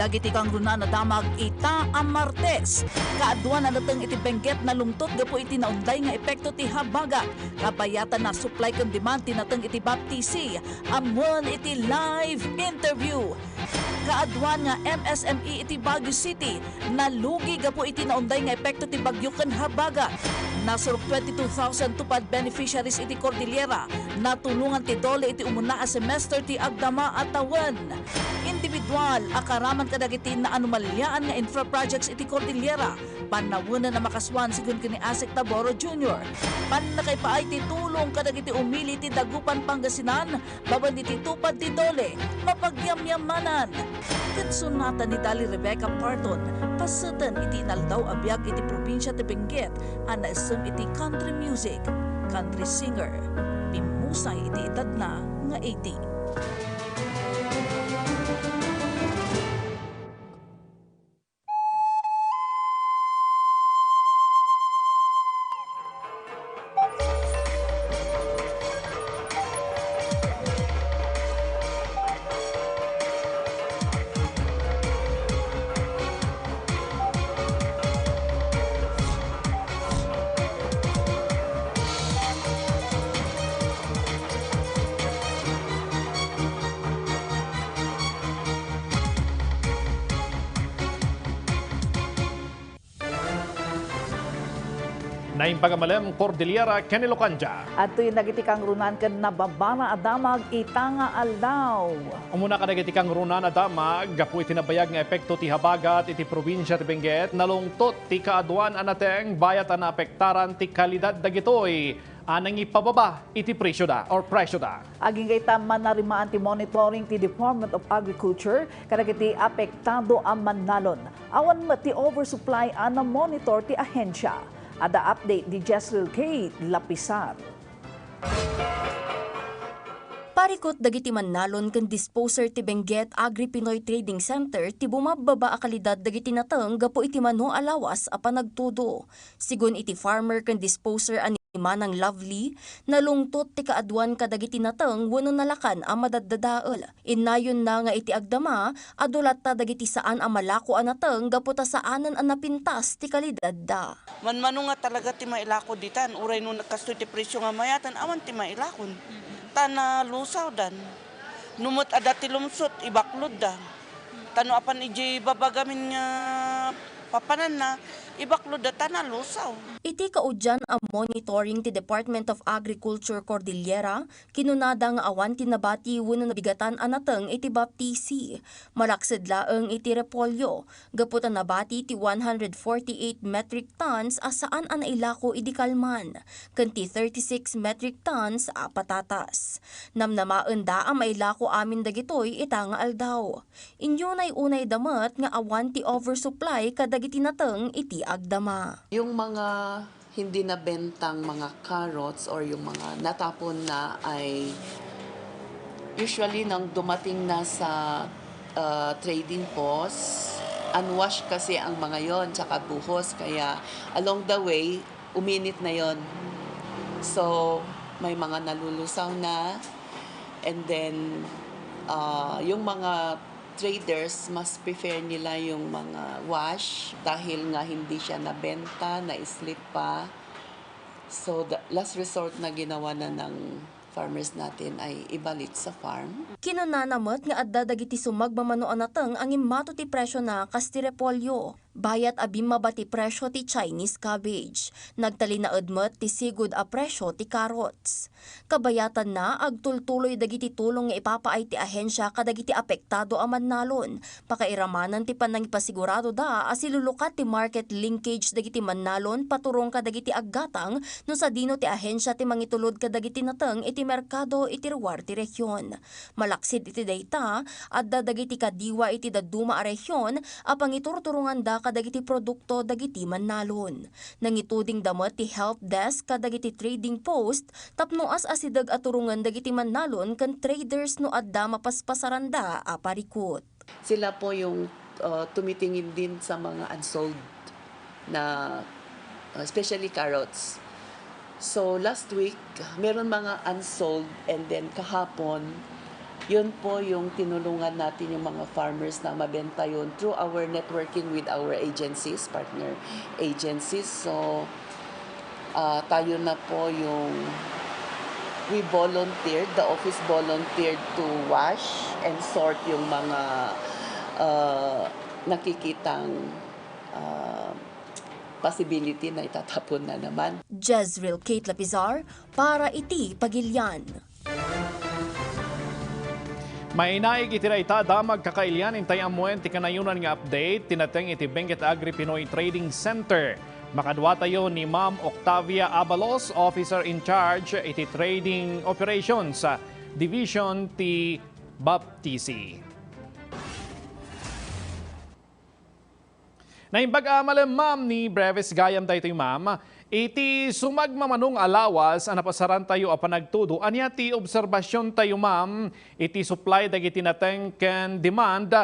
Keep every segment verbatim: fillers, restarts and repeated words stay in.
dagiti kangrunaan a damag ita a Martes. Kaaduan a nateng iti Benguet nalungtot gapu iti naunday nga epekto ti habagat. Kabayatan a supply ken demand ti nateng iti Baptisi, amuen iti live interview. Kaaduan nga M S M E iti Baguio City nalugi gapu iti naunday nga epekto ti bagyo ken habagat. Nasurok twenty-two thousand TUPAD beneficiaries iti Cordillera natulongan ti DOLE iti umuna a semester ti agdama a tawen. Individual a karaman kadagiti naanomaliaan nga infra projects iti Cordillera, pannawenen a makasuan sigun ken ni Asek Taboro Junior. Pannakaipaay ti tulong kadagiti umili ti Dagupan, Pangasinan, babaen iti TUPAD ti DOLE, mapagyamyamanan. Ket sonata ni Dali Rebecca Parton, paseten iti inaldaw a biag iti probinsia ti Benguet a naisem iti country music, country singer, pimmusay iti edadna nga eighty. Naimbag a malem, Cordillera ken Ilocandia. Adtoyen dagiti kangrunaan ken nababara a damag ita nga aldaw. Umuna kadagiti kangrunaan a damag, gapu iti nabayag nga epekto ti habagat iti probinsia ti Benguet, nalungtot ti kaaduan a nateng bayat a naapektaran ti kalidad dagitoy a nangipababa iti presioda or presioda. Agingga ita, manarimaan ti monitoring ti Department of Agriculture kadagiti apektado a mannalon. Awan met ti oversupply a namonitor ti ahensia. Adda update ni Jesril Kate Lapisar. Parikut dagiti mannalon ken disposer ti Benguet Agri Pinoy Trading Center ti bumabbaba a kalidad dagiti nateng gapu iti mano a lawas a panagtudo. Sigun iti farmer ken disposer a ni Manang Lovely, nalungtot ti kaaduan kadagiti nateng wenno nalakan a madaddadael. Innayonna nga iti agdama, adu latta dagiti saan a malako a nateng gapu ta saanen a napintas ti kalidadda. Manmano nga talaga ti mailako ditan, uray no kastoy ti presyo nga mayatan, awan ti mailakon. Ta nalusawdan. No met adda ti lumsot, ibaklodda. Ta no apan idiay baba gamin nga papananna, ibaklodda ta nalusaw. Iti kaudian a monitoring ti Department of Agriculture Cordillera, kinunada nga awan ti nabati wenno nabigatan a nateng iti baptisi. Malaksid laeng iti repolyo, gapu ta nabati ti one hundred forty-eight metric tons a saan a nailako idi kalman, ken ti thirty-six metric tons a patatas. Namnamaenda a mailako amin dagitoy ita nga aldaw. Inyunay-unayda met nga awan ti oversupply kadagiti nateng iti agdama. Yung mga hindi nabentang mga carrots or yung mga natapon na ay usually nang dumating na sa, ah, trading post, unwashed kasi ang mga yon, tsaka buhos, kaya along the way, uminit na yon. So, may mga nalulusaw na, and then, ah, yung mga traders, mas prefer nila yung mga wash dahil nga hindi siya nabenta, na-slip pa. So, the last resort na ginawa na ng farmers natin ay ibalik sa farm. Kinunana met nga adda dagiti sumagmamano a nateng a ngimmato ti presiona kas ti repolyo. Bayat a bimmaba ti presio ti Chinese cabbage. Nagtalinaed met ti sigud a presio ti carrots. Kabayatanna, agtultuloy dagiti tulong nga ipapaay ti ahensia kadagiti apektado a mannalon. Pakairamanen ti pannangipasiguradoda a silulukat ti market linkage dagiti mannalon paturong kadagiti aggatang no sadino ti ahensia ti mangitulod kadagiti nateng iti merkado iti ruar ti rehion. Malaksid iti dayta, adda dagiti kadiwa iti dadduma a rehion a pangiturturonganda kadagiti produkto dagiti mannalon. Nangitudingda met ti help desk kadagiti trading post tapno as-asideg a turongen dagiti mannalon ken traders no adda mapaspasaranda a parikut. Sila po yung, uh, tumitingin din sa mga unsold na, uh, especially carrots. So, last week, meron mga unsold, and then kahapon, Yun po yung tinulungan natin yung mga farmers na mabenta yun through our networking with our agencies, partner agencies. So, ah, tayo na po yung, we volunteered, the office volunteered to wash and sort yung mga, ah, nakikitang, ah, possibility na itatapon na naman. Jezreel Kate Lapizar para iti Pagilian. Mainaig iti dayta a damag, kakailian, intay ammoen ti kanayonan nga update ti nateng iti Benguet Agri Pinoy Trading Center. Makadua tayo ni Ma'am Octavia Abalos, Officer in Charge iti Trading Operations, ah, Division ti Baptisi. Naimbag a malem, ma'am, ni Brevis gayam daytoy, ma'am. Iti sumagmamano nga lawas a napasaran tayo a panagtudo, ania ti obserbasyon tayo, ma'am, iti supply dagiti nateng ken demand,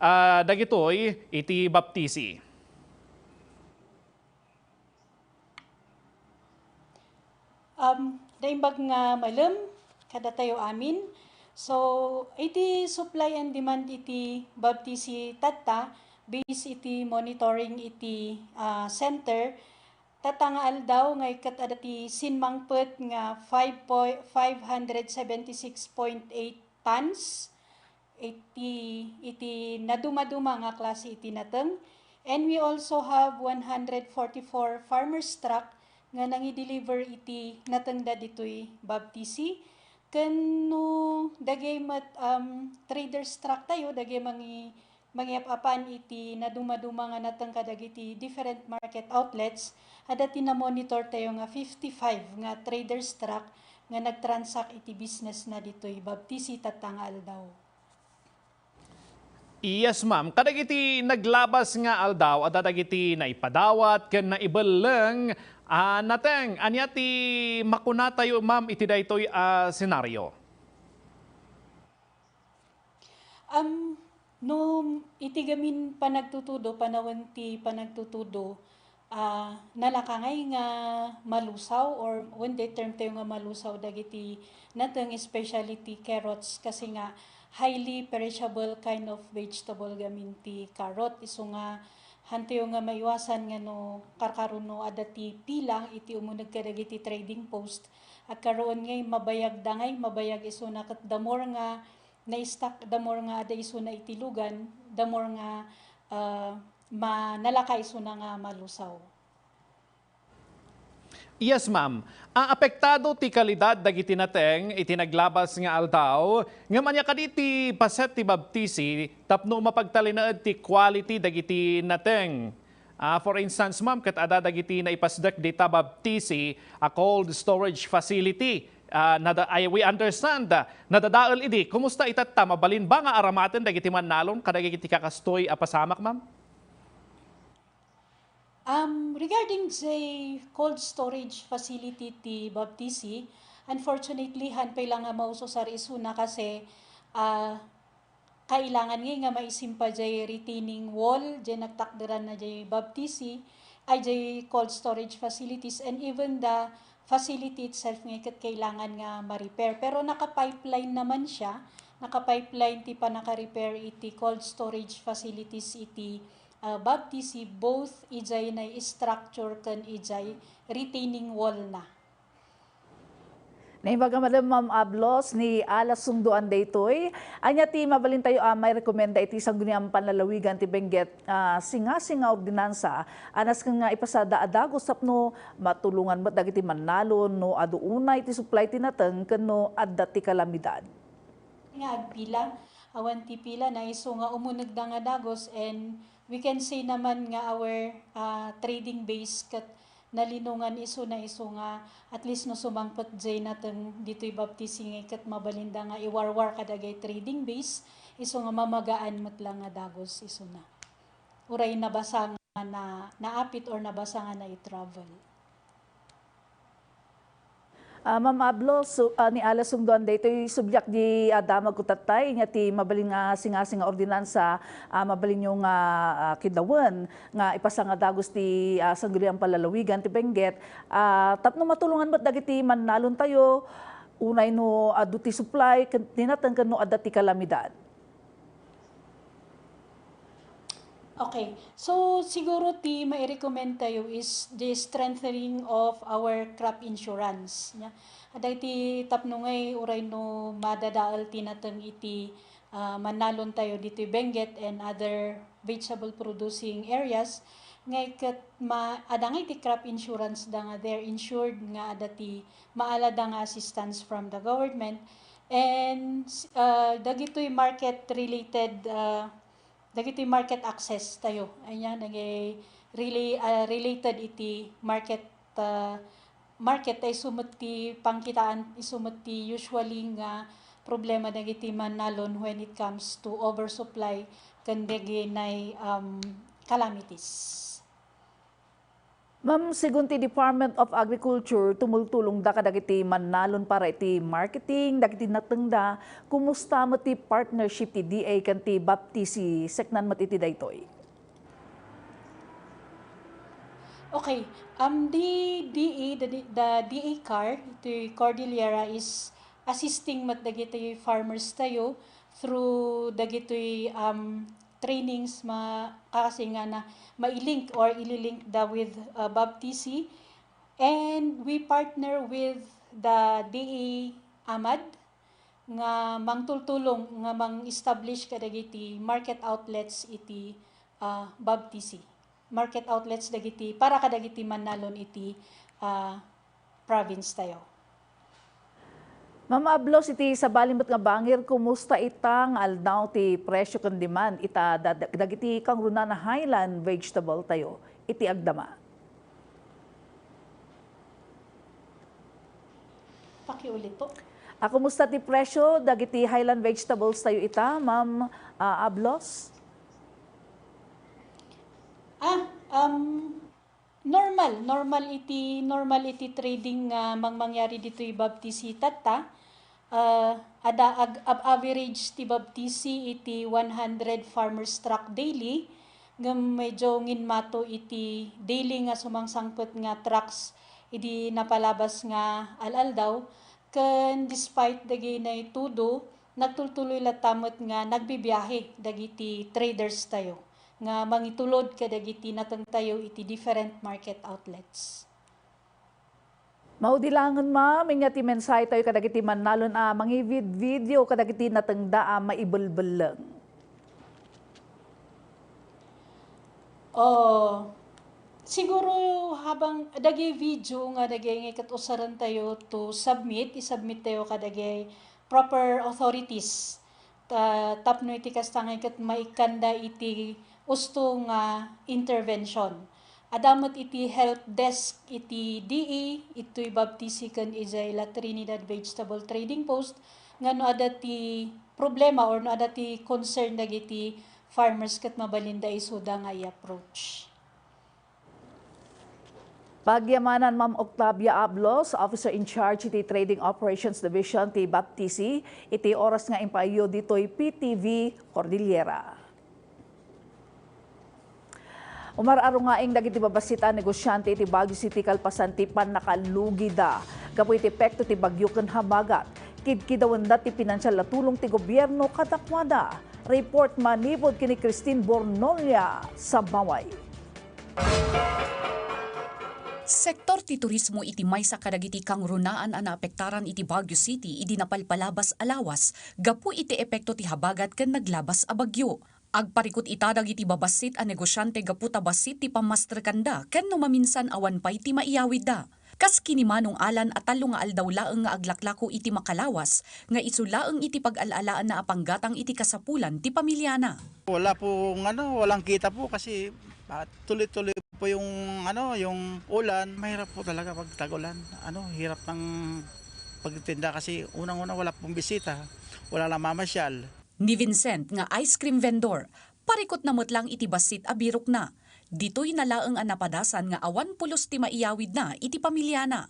ah, dagitoy iti baptisi? Um, naimbag nga malem kadatayo amin. So, iti supply and demand iti baptisi tatta, based iti monitoring iti, ah, center, tatta nga aldaw nga iket adda ti simmangpet nga five point, five hundred seventy-six point eight tons iti, iti nadumaduma nga klase iti nateng. And we also have one hundred forty-four farmers truck nga nangi-deliver iti natengda ditoy baptisi. Ken no dagay met, um, traders truck tayo, dagay mangi-, mangiap-apan iti nadumaduma nga nateng kadagiti different market outlets, adda ti namonitor tayo nga fifty-five nga traders truck nga nagtransact iti business na ditoy baptisi tatta nga aldaw. Yes, ma'am. Kadagiti naglabas nga aldaw, adda dagiti naipadawat ken naibelleng a nateng. Ania ti makunatayo, ma'am, iti daytoy a senaryo? Um, no iti gamin panagtutudo, panawen ti panagtutudo, ah, nalaka ngay nga malusaw, or when the term tayo nga malusaw dagiti nateng, especially ti carrots, kasi nga highly perishable kind of vegetable gamin ti carrot. Isu nga hantayo nga maiwasan nga no karkaro no adda ti pilang iti umuneg kadagiti trading post, agkaroon ngay mabayag da ngay, mabayag isuna ket the more nga na-stock, the more nga adda isuna iti lugan, the more nga, ah, ma-, nalaka isuna nga malusaw. Yes, ma'am. Ah, apektado ti kalidad dagiti nateng iti naglabas nga aldaw. Ngem ania kadi ti paset ti baptisi tapno mapagtalinaed ti quality dagiti nateng? Ah, for instance, ma'am, ket adda dagiti naipasdek dita baptisi a cold storage facility. Ah, nada-, I, we understand, ah, nadadael idi. Kumusta itatta? Mabalin ba nga aramaten dagiti mannalon kadagiti kakastoy a pasamak, ma'am? Um, regarding the cold storage facility ti baptisi, unfortunately, han pay lang nga maususar isuna kasi, ah, kailangan ngay nga maisimpa jay retaining wall, jay nagtakderan na jay baptisi, ay jay cold storage facilities, and even the facility itself ngay ket kailangan nga ma-repair. Pero naka-pipeline naman siya, naka-pipeline ti panaka-repair iti cold storage facilities iti, ah, baptisi, both ijay na structure ken ijay retaining wall na. Naimbag a malem, Ma'am Ablos, ni Ala Sungdoan daytoy. Ania ti mabalintayo a mairekomenda iti Sangguniang Panlalawigan ti Benguet, ah, singasing nga ordinansa a nasken nga ipasada a dagus tapno matulongan met dagiti mannalon no adu unay ti supply ti nateng ken no adda ti kalamidad? Nga agpila, awan ti pila na isu nga umunegda nga dagus, and we can say naman nga our, ah, trading base ket nalinongan isuna isu nga at least no sumangpet jay nateng ditoy baptisi ngay ket mabalinda nga iwarwar kadagay trading base, isu nga mamagaan met la nga dagus isuna. Uray nabasa nga na, naapit or nabasa nga na-travel. Ah, Ma'am Ablo, su-, ah, ni Ala Sungdoan daytoy subli di, ah, damag ko tattay, nia ti mabalin nga singasing nga ordinansa, ah, mabalinyo nga, ah, kidawen nga ipasa nga dagus ti, ah, Sangguniang Panlalawigan ti Benguet, ah, tapno matulongan met dagiti mannalontayo, Unay no adu ti supply, ken, ti nateng ken no adda ti kalamidad. Okay. So, siguro ti mairecommend tayo is the strengthening of our crop insurance. Nya, adda iti tapno ngay uray no madadael ti nateng iti, ah, mannalon tayo ditoy Benguet and other vegetable producing areas, ngay ket ma-, adda ngay ti crop insurance da nga they're insured nga adda ti maalada nga assistance from the government. And, ah, dagitoy market related, ah, dagitoy market access tayo. Ania, nagay rela-, ah, related iti market, ah, market ta isu met ti pangkitaan, isu met ti usually nga problema dagiti mannalon when it comes to oversupply ken dagiti, um, calamities. Ma'am, segun ti Department of Agriculture, tumultulongda kadagiti mannalon para iti marketing dagiti natengda. Kumusta met ti partnership ti D A ken ti BAPTC? Seknan met iti daytoy. Okay. Um, the D A, the, the D A car, iti Cordillera is assisting met dagiti farmers tayo through dagitoy, um, trainings ma-, kasi nga na mailink or ililink da with, uh, BAPTC. And we partner with the D A AMAD nga mangtultulong nga mang-establish kadagiti market outlets iti, ah, BAPTC. Market outlets dagiti para kadagiti mannalon iti, ah, province tayo. Ma'am Ablos, iti sabali met nga bangir, kumusta ita nga aldaw ti presyo ken demand ita da-, dagiti kangrunaan a highland vegetable tayo iti agdama? Pakiulit po. Ah, kumusta ti presyo dagiti highland vegetables tayo ita, Ma'am, ah, Ablos? Ah, um, normal, normal iti, normal iti trading nga mangmangyari ditoy BAPTC tatta. Ah, ada ag-, ab-, average ti BAPTC iti one hundred farmers truck daily, ngem medyo nginmato iti daily nga sumangsangpet nga trucks idi napalabas nga al-aldaw, ken despite dagiti naitudo, nagtultuloy latta met nga nagbibiahe dagiti traders tayo nga mangitulod kadagiti nateng tayo iti different market outlets. Maudilangen, ma'am, ania ti mensahe tayo kadagiti mannalon a mangivid-video kadagiti natengda a maibelbelleng? Oh, siguro habang dagiti video nga dagiti nga ket usaren tayo to submit, isubmit tayo kadagiti proper authorities. Ta-, tapno iti kasta nga ket maikkanda iti usto nga intervention. Adda met iti help desk iti D A, itoy BAPTC ken idiay La Trinidad Vegetable Trading Post, nga no adda ti problema or no adda ti concern dagiti farmers ket mabalinda isuda nga i-approach. Pagyamanan, Ma'am Octavia Ablos, Officer in Charge iti Trading Operations Division ti BAPTC, iti oras nga impaayyo ditoy P T V Cordillera. Umar-arungaing dagiti babassit a negosiante iti Baguio City kalpasan ti pannakalugida gapu iti epekto ti bagyo ken habagat. Kidkidawenda ti pinansial a tulong ti gobierno kadakuada. Report manipud ken ni Christine Bornolia, Sabaway. Sektor ti turismo iti maysa kadagiti kangrunaan a naapektaran iti Baguio City idi napalpalabas a lawas gapu iti epekto ti habagat ken naglabas a bagyo. Agparikut ita dagiti babassit a negosiante gapu ta bassit ti pammaestrekanda ken no maminsan awan pay ti maiyawidda. Kas ken ni Manong Alan a tallo nga aldaw laeng nga aglaklako iti makalawas nga isu laeng iti pag-al-alaanna a panggatang iti kasapulan ti pamiliana. Wala po, ano, walang kita po kasi, ah, tuloy-tuloy po yung, ano, yung ulan. Mahirap po talaga pag tag-ulan. Ano, hirap ng pagtinda kasi unang-una wala pong bisita, wala namamasyal. Ni Vincent nga ice cream vendor, parikutna met lang iti bassit a birokna. Ditoyna laeng a napadasan nga awan pulos ti maiyawidna iti pamiliana.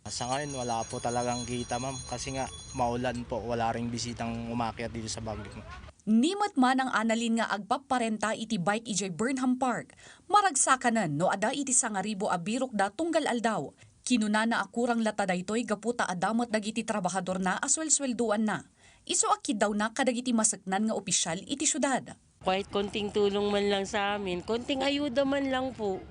Sa ngayon, wala po talagang kita, ma'am, kasi nga maulan po, wala ring bisitang umakyat dito sa Baguio po. Ni met Manang Annalyn nga agpapparenta iti bike idiay Burnham Park, maragsakanen no adda iti sangaribu a birokda tunggal aldaw. Kinunana a kurang latta daytoy gapu ta adda met dagiti trabahadorna a suelsueldoanna. Isu a kiddawna kadagiti maseknan nga opisyal iti siudad. Kahit konting tulong man lang sa amin, konting ayuda man lang po,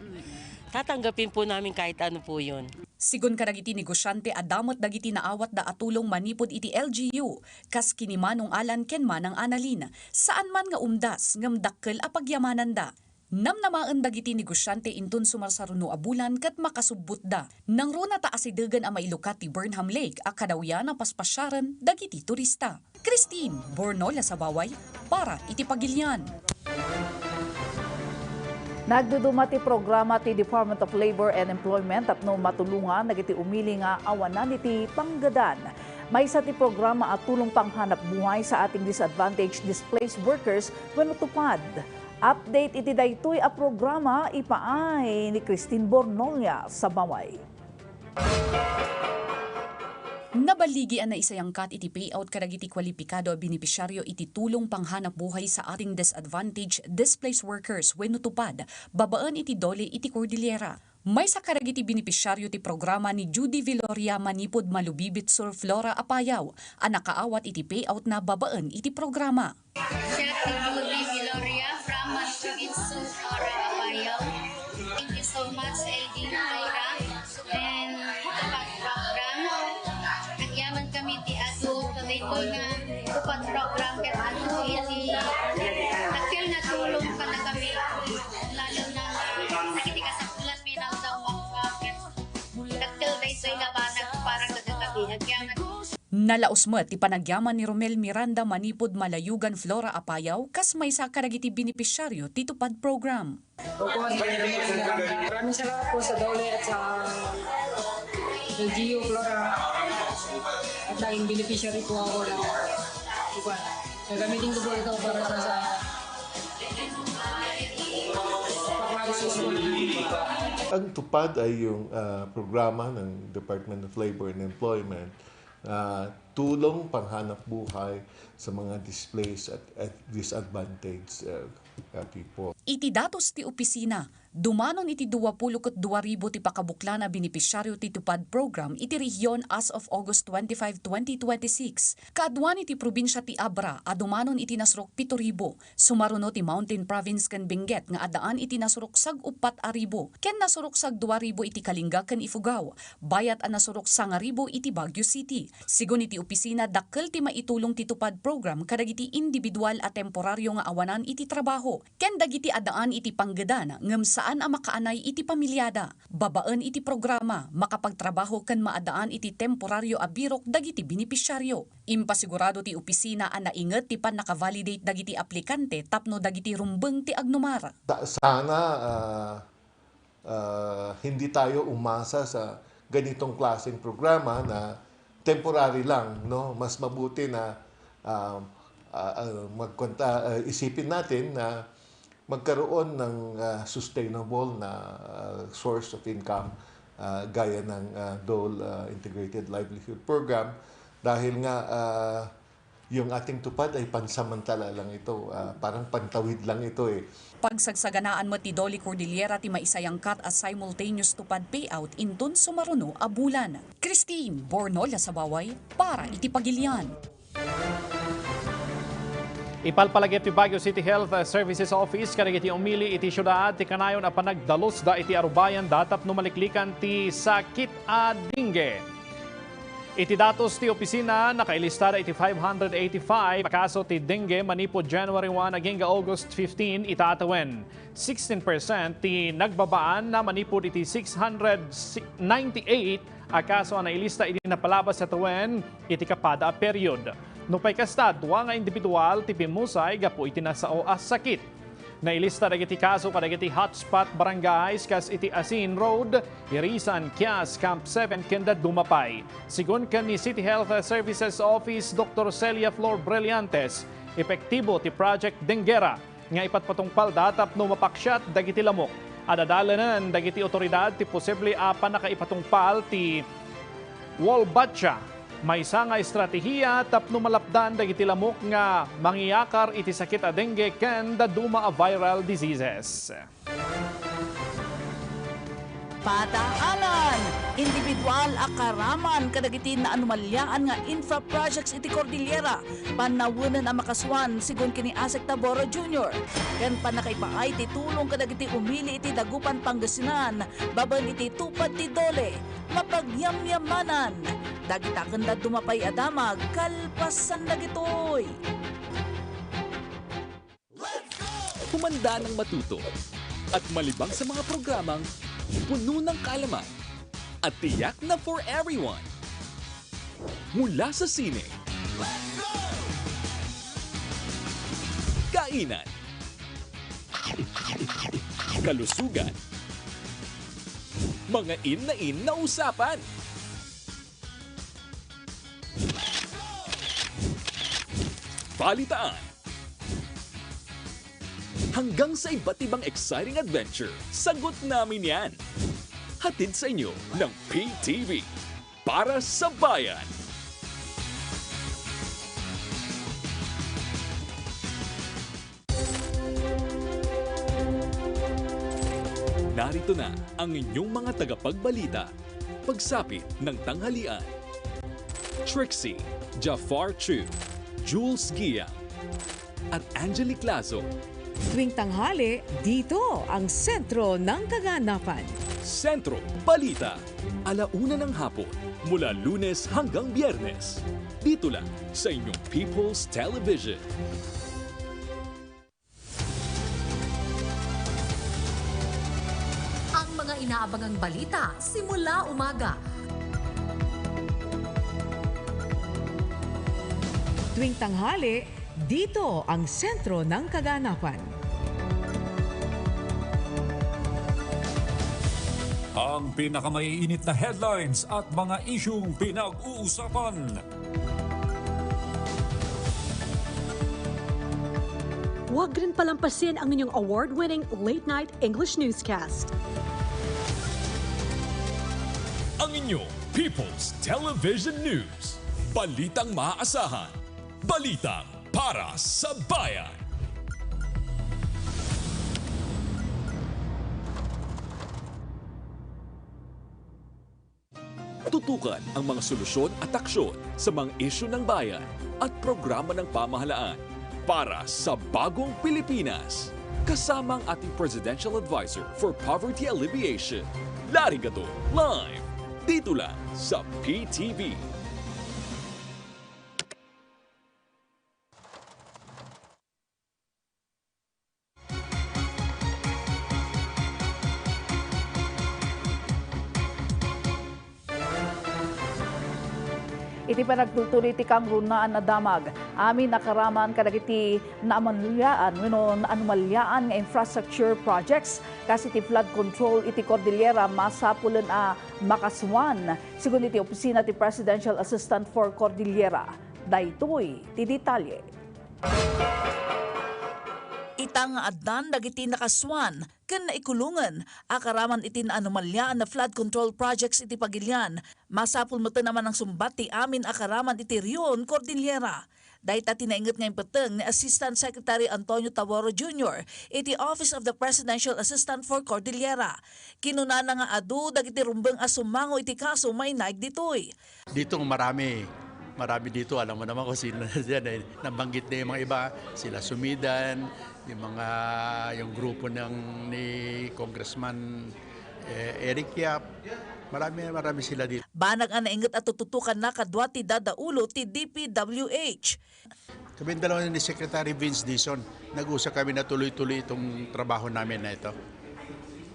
tatanggapin po namin kahit ano po yun. Sigun kadagiti negosyante, adda met dagiti naawatda a tulong manipud iti L G U, kas kini Manong Alan ken Manang Annalyn. Saan man nga umdas, ngem dakkel a pagyamananda. Namnamaen dagiti negosyante inton sumarsaruno a bulan ket makasubbotda. Nangruna ta asidegen a mailukat ti Burnham Lake a kadawyan a paspasiaren dagiti turista. Christine Bornola Sabaway para iti Pagilian. Nagduduma ti programa ti Department of Labor and Employment tapno matulongan dagiti umili nga awanan iti panggedan. Maysa ti programa a Tulong Panghanap Buhay sa Ating Disadvantaged Displaced Workers wenno TUPAD. Update iti daytoy a programa ipaay ni Christine Bornolia Sabaway. Naballigi a naisayangkat iti payout kadagiti kwalipikado a benepisiario iti Tulong Panghanap Buhay sa Ating Disadvantaged Displaced Workers wenno TUPAD babaen iti DOLE iti Cordillera. Maysa kadagiti benepisiario ti programa ni Judy Viloria manipud Malubibit Sur, Flora, Apayao a nakaawat iti payoutna babaen iti programa. Siak ti Judy Viloria from Malubibit Sur, Flora, Apayao. Thank you so much, Elvin Flora. And TUPAD program. Agyaman kami ti adu kadaytoy nga TUPAD program ket adu iti dakkel nga tulong kadakami. Lalo na dagiti kasapulan. Dakkel daytoy nga banag para kadakami. Agyaman. Nalaus met ti panagyaman ni Romel Miranda manipud Malayugan, Flora, Apayao, kas maysa kadagiti benepisiario ti TUPAD program. Opo, Romel Miranda. Maraming salamat po sa DOLE at sa L G U Flora. At naging beneficiary po ako ng TUPAD. Gagamitin ko po ito para sa, sa Ang TUPAD ay yung, ah, programa ng Department of Labor and Employment, ah, tulong panghanap buhay sa mga displaced at, at disadvantaged, ah, ah, people. Iti datos ti opisina, dumanon iti duapulo ket dua ribu ti pakabuklan a benepisiario ti TUPAD program iti rehiyon as of August twenty-five, twenty twenty-six. Kaaduan iti probinsia ti Abra a dumanon iti nasurok pito ribu. Sumaruno ti Mountain Province ken Benguet nga addaan iti nasurok sag-uppat a ribu, ken nasurok sagdua ribu iti Kalinga ken Ifugao, bayat a nasurok sangaribu iti Baguio City. Sigun iti opisina, dakkel ti maitulong ti TUPAD program kadagiti individual a temporario nga awanan iti trabaho, ken dagiti addaan iti panggedan ngem saan a makaanay iti pamiliada. Babaen iti programa, makapagtrabaho ken maaddaan iti temporario a birok dagiti benepisiario. Impasigurado ti opisina a nainget ti pannaka-validate dagiti aplikante tapno dagiti rumbeng ti agnumar. Ta-, sana, ah, ah, hindi tayo umasa sa ganitong klaseng programa na temporary lang, no? Mas mabuti na, ah, ah, ah, magkwenta-, ah, isipin natin na magkaroon ng, ah, sustainable na, ah, source of income, ah, gaya ng, ah, DOLE, ah, Integrated Livelihood Program, dahil nga, ah, yung ating TUPAD ay pansamantala lang ito, ah, parang pantawid lang ito eh. Pagsagsaganaan met ti DOLE Cordillera ti maisayangkat a simultaneous TUPAD payout inton sumaruno a bulan. Christine Bornola Sabaway para iti Pagilian. Ipalpalagip ti Baguio City Health Services Office kadagiti umili iti siudad ti kanayon a panagdalusda iti arubayanda tapno maliklikan ti sakit a dengue. Iti datos ti opisina, nakailistada iti five hundred eighty-five a kaso ti dengue manipud January one agingga August fifteen ita a tawen. Sixteen percent ti nagbabaan na manipud iti six hundred ninety-eight a kaso a nailista idi napalabas a tawen iti kapada a period. Nupay kasta, dua nga individual ti pimmusay gapu iti nasao a sakit. Nailista dagiti kaso kadagiti hotspot barangays kas iti Asin Road, Irisan, Kias, Camp seven, ken dadduma pay. Sigun ken ni City Health Services Office Doctor Celia Flor Brillantes, epektibo ti Project Denguera nga ipatpatungpalda tapno mapaksiat dagiti lamok. Adda dalenen dagiti otoridad ti posible a pannakaipatungpal ti Wolbachia, maysa nga estratehiya tapno malapdan dagiti lamok nga mangiyakar iti sakit a dengue ken dadduma a viral diseases. Pataanan! Individual a karaman kadagiti naanumaliaan nga infra projects iti Cordillera, pannawenen a makasuan, sigun ken ni Asek Taboro Junior, ken pannakaipaay ti tulong kadagiti umili iti Dagupan, Pangasinan, babaen iti tupad ti DOLE, mapagyamyamanan. Dagita ken dadduma pay a damag, kalpasan dagitoy. Humanda ng matuto at malibang sa mga programang puno ng kaalaman at tiyak na for everyone. Mula sa sine, kainan, kalusugan, mga in na in na usapan, balitaan, hanggang sa iba't ibang exciting adventure, sagot namin yan. Hatid sa inyo ng P T V, para sa bayan. Narito na ang inyong mga tagapagbalita. Pagsapit ng tanghalian, Trixie, Jafar Chu, Jules Gia, at Angelique Lazo. Tuwing tanghali, dito ang sentro ng kaganapan. Sentro Balita, ala una ng hapon, mula Lunes hanggang Biyernes. Dito lang sa inyong People's Television. Ang mga inaabangang balita simula umaga. Tuwing tanghali, dito ang sentro ng kaganapan. Ang pinakamaiinit na headlines at mga isyung pinag-uusapan. Huwag rin palampasin ang inyong award-winning late-night English newscast. Ang inyong People's Television News. Balitang maaasahan. Balitang para sa bayan. Tutukan ang mga solusyon at aksyon sa mga isyu ng bayan at programa ng pamahalaan para sa bagong Pilipinas. Kasama ang ating Presidential Advisor for Poverty Alleviation, Larry Gadon, live dito lang sa P T V. Iti panagtultuloy ti kangrunaan a damag, amin a karaman kadagiti naamaliaan wenno naanumaliaan nga infrastructure projects, kas iti flood control iti Cordillera, masapulen a makasuan, sigun iti opisina ti Presidential Assistant for Cordillera. Daytoy ti detalye. Ita nga addan dagiti nakasuan ken naikulongen a karaman iti naanumaliaan a flood control projects iti pagilian, masapul metten a manangsungbat ti amin a karaman iti Rion Cordillera. Dayta ti nainget nga impetteng ni Assistant Secretary Antonio Taborro Junior iti Office of the Presidential Assistant for Cordillera. Kinunana nga adu dagiti rumbeng a sumango iti kaso mainaig ditoy. Dito marami, marami dito, alam mo naman kung sino na diyan, eh. Nabanggit na yung mga iba, sila Sumidan, yung mga, yung grupo ng, ni Congressman, eh, Eric Yap. Marami, marami sila dito. Banag a nainget a tututukanna kadua ti dadaulo ti D P W H. Kami dalawa ni Secretary Vince Dizon, nag-usap kami na tuloy-tuloy itong trabaho namin na ito,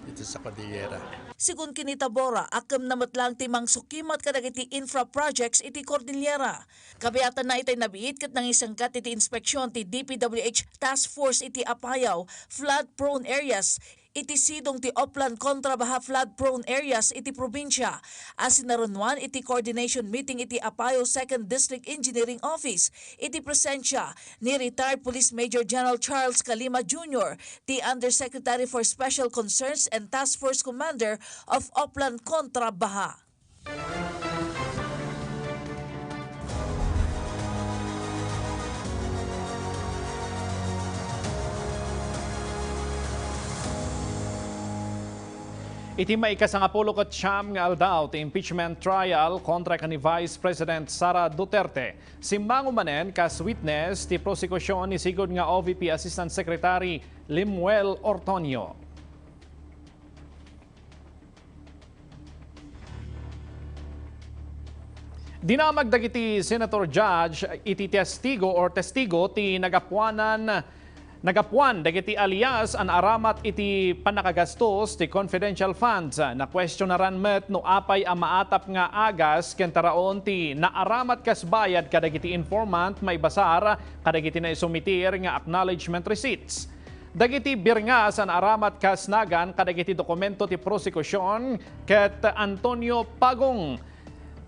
dito sa Cordillera. Sigun ken ni Tabora, akem na met lang ti mangsukimat kadagiti infra projects iti Cordillera. Kabiatanna itay nabiit ket nangisengkat iti inspeksion ti D P W H Task Force iti Apayao flood-prone areas iti sidong ti Oplan kontra Baha flood-prone areas iti probinsia, a sinarunoan iti coordination meeting iti Apayao Second District Engineering Office iti presensia ni retired Police Major General Charles Calima Junior, ti Undersecretary for Special Concerns and Task Force Commander of Oplan kontra Baha. Iti maikasangapulo ket siam nga aldaw ti impeachment trial kontra kan ni Vice President Sara Duterte, simmango manen kas witness ti prosekusion ni sigud nga O V P Assistant Secretary Lemuel Ortonio. Dinamag dagiti senator judge iti testigo or testigo ti nagapuanan, nagapuan dagiti alias a naaramat iti pannakagastos ti confidential funds. Nakuestionaran met no apay a maatap nga agas ken taraon ti naaramat kas bayad kadagiti informant maibasar kadagiti naisumitir nga acknowledgement receipts. Dagiti birngas a naaramat kas nagan kadagiti dokumento ti prosekusion ket Antonio Pagong,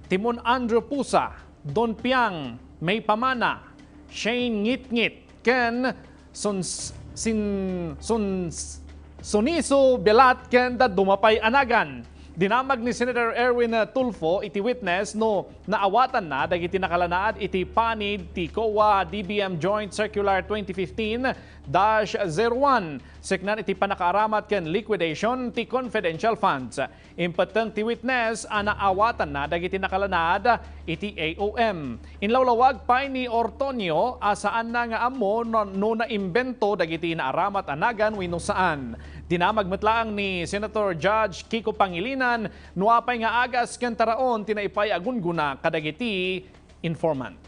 Timon Andrew Pusa, Don Piang, May Pamana, Shane Ngitngit, ken Suns-, Sin-, Suns-, Suniso Belat ken dadduma pay a nagan. Dinamag ni Senator Erwin Tulfo iti witness no naawatanna dagiti nakalanaad iti panid ti COA-DBM Joint Circular twenty fifteen dash zero one, seknan iti pannakaaramat ken liquidation ti confidential funds. Impetteng ti witness a naawatanna dagiti nakalanaad iti A O M. Inlawlawag pay ni Ortonio a saanna nga ammo no, no naimbento dagiti naaramat a nagan wenno saan. Dinamag met laeng ni Senator Judge Kiko Pangilinan no apay nga agas ken taraon ti naipaay a gunggona kadagiti informant.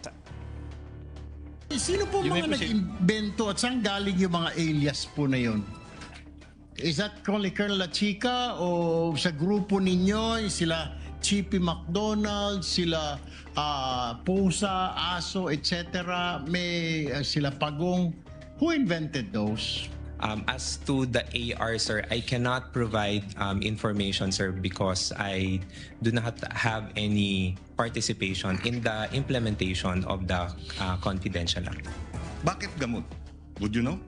Sino po mga nag-imbento at saan galing yung mga alias po na yun? Is that only Colonel La Chica o sa grupo ninyo, sila Chippy McDonald, sila, ah, Pusa, Aso, et cetera, may, ah, sila Pagong? Who invented those? Um, as to the A R, sir, I cannot provide, um, information, sir, because I do not have any participation in the implementation of the, uh, Confidential Act. Bakit gamot? Would you know?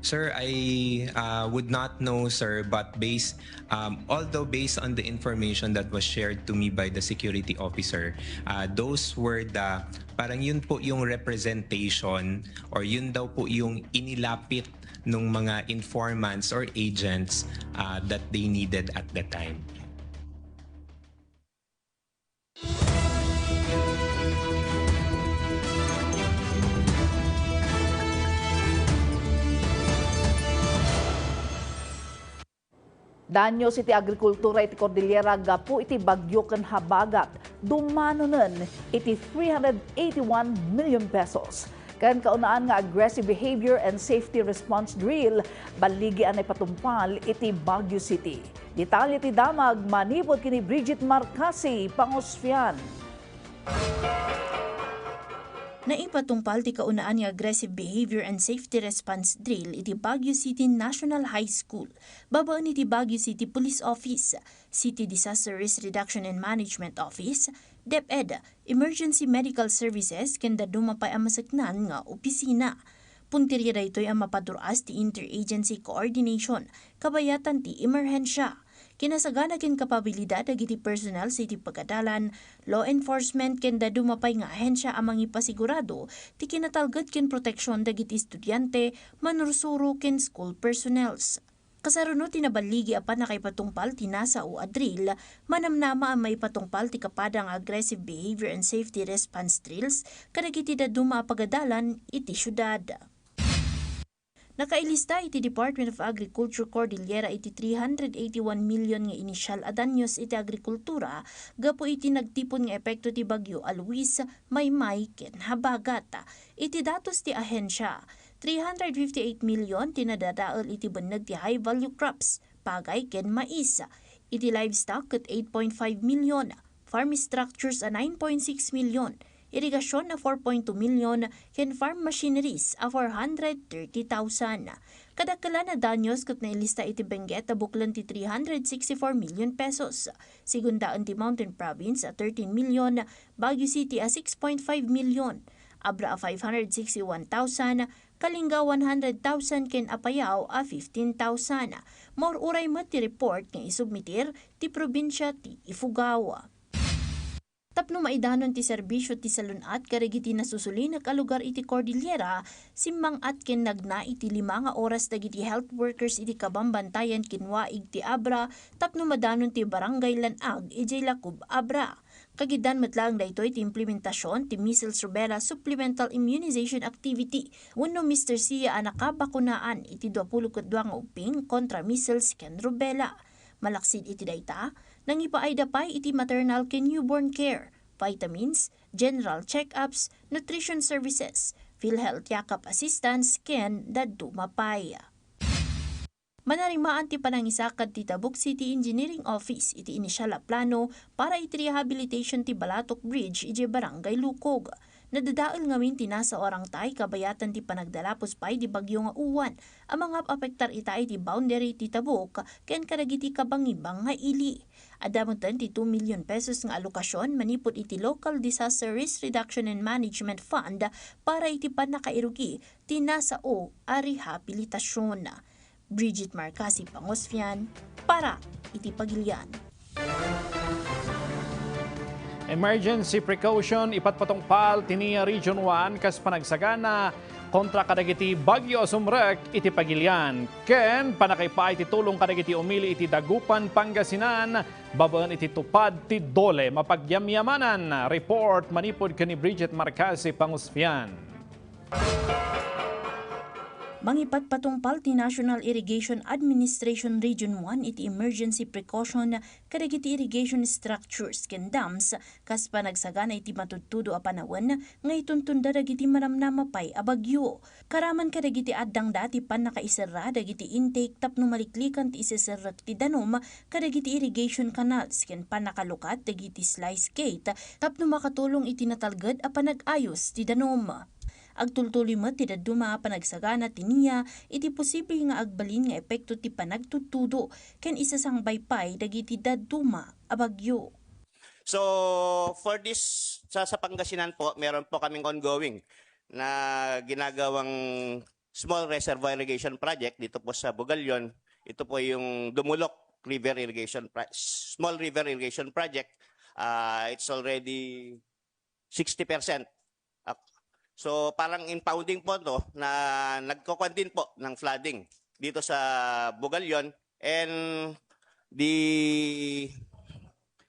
Sir, I, uh, would not know, sir, but based, um, although based on the information that was shared to me by the security officer, uh, those were the, parang yun po yung representation or yun daw po yung inilapit nung mga informants or agents, uh, that they needed at the time. Danyos iti agrikultura iti Cordillera gapu iti bagyo ken habagat dumanonen iti three hundred eighty-one million pesos. Ken kaunaan nga aggressive behavior and safety response drill, balligi a naipatungpal iti Baguio City. Detalye ti damag manipud ken ni Bridget Marcasi Pangosfian. Naipatungpal ti kaunaan nga aggressive behavior and safety response drill iti Baguio City National High School, babaen iti Baguio City Police Office, City Disaster Risk Reduction and Management Office, DepEd, Emergency Medical Services, ken dadduma pay a maseknan nga opisina. Puntirya daytoy a mapadur-as ti interagency coordination kabayatan ti emerhensia. Kinasagana ken kapabilidad dagiti personnel iti pagadalan, law enforcement, ken dadduma pay nga ahensia a mangipasigurado ti kinatalged ken proteksion dagiti estudiante, manursuro, ken school personnels. Kasarunod ti naballigi a pannakaipatungpal ti nasao a drill, manamnama a maipatungpal ti kapada nga aggressive behavior and safety response drills kadagiti dadduma a pagadalan iti siudad. Nakailista iti Department of Agriculture Cordillera iti three hundred eighty-one million nga initial a danyos iti agrikultura gapu iti nagtipon nga epekto ti Bagyo Luis, Maymay, ken Habagat. Iti datos ti ahensia, three hundred fifty-eight million ti nadadael iti benneg ti high value crops, pagay ken mais. Iti livestock ket eight point five million, farm structures a nine point six million, irigasyon a four point two million, ken farm machineries a four hundred thirty thousand. Kadakkelan a danyos ket nailista iti Benguet a buklen ti three hundred sixty-four million pesos. Sigundaen ti Mountain Province a thirteen million, Baguio City a six point five million, Abra a five hundred sixty-one thousand, Kalinga one hundred thousand, ken Apayao a fifteen thousand. Maur-uray met ti report nga isubmitir ti probinsia ti Ifugao. Tapno maidanon ti serbisio ti salun-at kadagiti nasusulinek a lugar iti Cordillera, simmang-at ken nagna iti lima nga oras dagiti health workers iti kabambantayan ken waig ti Abra tapno madanon ti Barangay Lan-ag idiay Lacob, Abra. Kagiddan met laeng daytoy ti implementasion ti measles rubella supplemental immunization activity wenno Mister Sia a nakabakunaan iti duapulo ket dua nga ubbing kontra measles ken rubella. Malaksid iti dayta, nangipaayda pay iti maternal ken newborn care, vitamins, general check-ups, nutrition services, PhilHealth Yakap assistance, ken dadduma pay. Manarimaan ti panangisakad ti Tabuk City Engineering Office iti initial a plano para iti rehabilitation ti Balatok Bridge idiay Barangay Lukog. Nadadael ngamin ti nasao a rangtay kabayatan ti panagdalapos pay ti Bagyo nga Uwan a mangap-apektar ita iti boundary ti Tabuk ken kadagiti kabangibang nga ili. Adda metten ti two million pesos nga alokasyon manipud iti Local Disaster Risk Reduction and Management Fund para iti pannakairugi ti nasao a rehabilitasyon. Bridget Marcasi Pangosfian para iti Pagilian. Emergency precaution ipatpatungpal ti NIA Region one kas panagsagana kontra kadagiti bagyo a sumrek iti Pagilian ken pannakaipaay ti tulong kadagiti umili iti Dagupan, Pangasinan, babaen iti tupad ti DOLE. Mapagyamyamanan. Report manipud ken ni Bridget Marcasi Pangusfian. Mangipatpatungpal ti National Irrigation Administration Region one iti emergency precaution kadagiti irrigation structures ken dams kas panagsagana iti matudtudo a panawen nga ituntunda dagiti manamnama pay a bagyo. Karaman kadagiti addangda ti pannakaiserra dagiti intake tapno maliklikan ti iseserrek ti danum kadagiti irrigation canals ken pannakalukat dagiti sluice gate tapno makatulong iti natalged a panag-ayos ti danum. Agtultuloy met ti dadduma a panagsagana ti NIA iti posible nga agbalin nga epekto ti panagtudtudo ken isasangbay pay dagiti dadduma a bagyo. So, for this, sa, sa Pangasinan po, meron po kaming ongoing na ginagawang small reservoir irrigation project dito po sa Bugallon. Ito po yung Dumulok River Irrigation Pro-, Small River Irrigation Project. Ah, it's already sixty percent. Ak-, so, parang impounding po to na nagkukuan din po ng flooding dito sa Bugallon and the